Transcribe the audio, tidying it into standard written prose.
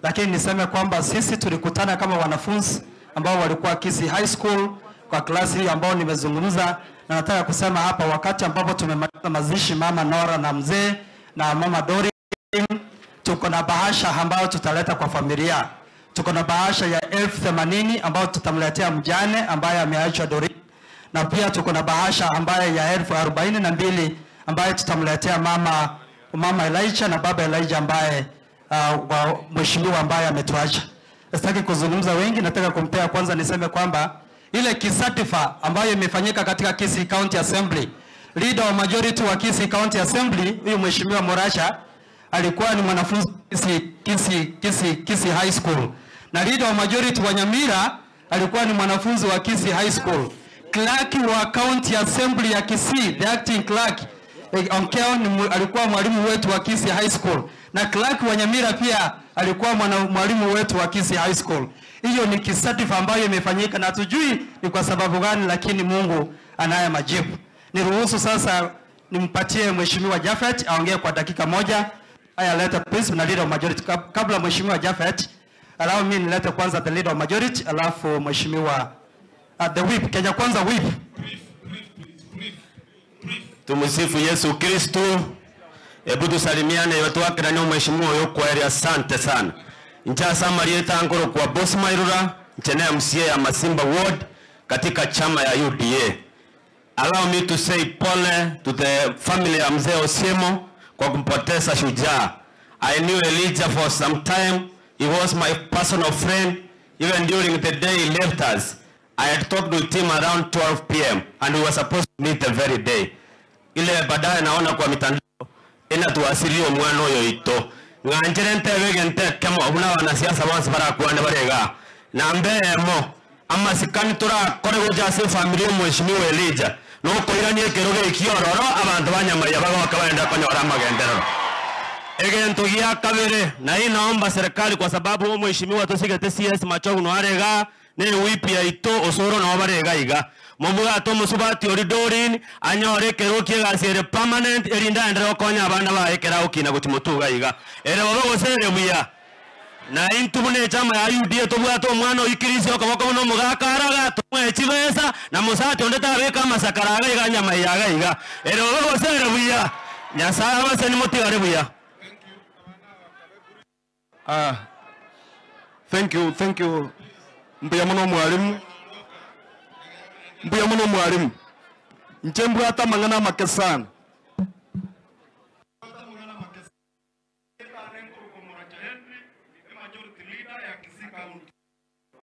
Lakini niseme kwamba sisi tulikutana kama wanafunzi ambao walikuwa Kisii High School kwa klasi hii ambao nimezungumza, na nataka kusema hapa wakati ambapo tumemaliza mazishi mama Nora na mzee na mama Dori, tuko na bahasha ambayo tutaleta kwa familia. Tuko na bahasha ya 80,000 ambayo tutamletea mjane ambaye ameachwa Dori, na pia tuko na bahasha ambayo ya 42,000 ambayo tutamletea mama Elijah na baba Elijah ambaye mheshimiwa ambaye ametuacha. Sitaki kuzungumza wengi, nataka kumpea kwanza niseme kwamba ile kisatifa ambayo imefanyika katika Kisii County Assembly, leader wa majority wa Kisii County Assembly huyu mheshimiwa Morasha alikuwa ni mwanafunzi Kisii High School, na leader wa majority wa Nyamira alikuwa ni mwanafunzi wa Kisii High School. Clerk wa County Assembly ya Kisii, the acting clerk Onkeo, alikuwa mwalimu wetu wa Kisii High School, na clerk wa Nyamira pia alikuwa mwalimu wetu wa Kisii High School. Hiyo ni kisatifa ambayo imefanyika na tujui ni kwa sababu gani, lakini Mungu anaye majibu. Niruhusu sasa nimpatie mheshimiwa Jafet aongee kwa dakika moja. Haya, leta please na leader of majority. Kabla mheshimiwa Jafet, allow me nilete kwanza the leader of majority, alafu mheshimiwa the whip, Kenya Kwanza whip. Tumsifu Yesu Kristo. Hebu tusalimiane watu wake na mheshimiwa yuko, asante sana. Ncha Samarieta Angoro kwa Boss Mairura, nchene MCA ya Masimba Ward katika chama ya UDA. Allow me to say pole to the family ya mzee Osiemo kwa kumpoteza shujaa. I knew Elijah for some time. He was my personal friend even during the day he left us. I had talked with him around 12 p.m. and we were supposed to meet the very day. Ile baadaye naona kwa mitandao inatuasirio mwana oyo ito. Nganjere ntebege ntekemo buna wanasiasa bonse barakuana barega. Na mbemo ama sikani turakore goja se familia mheshimiwa Elijah. No koiranie keroge ikiororo abantu banyamaya bagoka baenda konyora magenderero. Egento gia kabere na hii naomba serikali kwa sababu mheshimiwa tosigete CS Machogu no arega ne whip ya ito osoro no barega iga. Mobuga to musubati oridorin anyore keroki gasiere permanent erinda endere okonya abana bae kera okina gutimutuga iga. Ere bobo gosere buya. Na intu mune chama ya UDA tobwato omwana oikirisi okoboko no mugakaraga tumwe chibesa na musati onde tabeka masakaraga iga nyama yaga iga. Ere bobo gosere buya. Nyasaye abase ni mutigare buya. Thank you, thank you. Mbuya muno mwalimu. Mbuya muno mwalimu. Nchembu hata mangana makesana.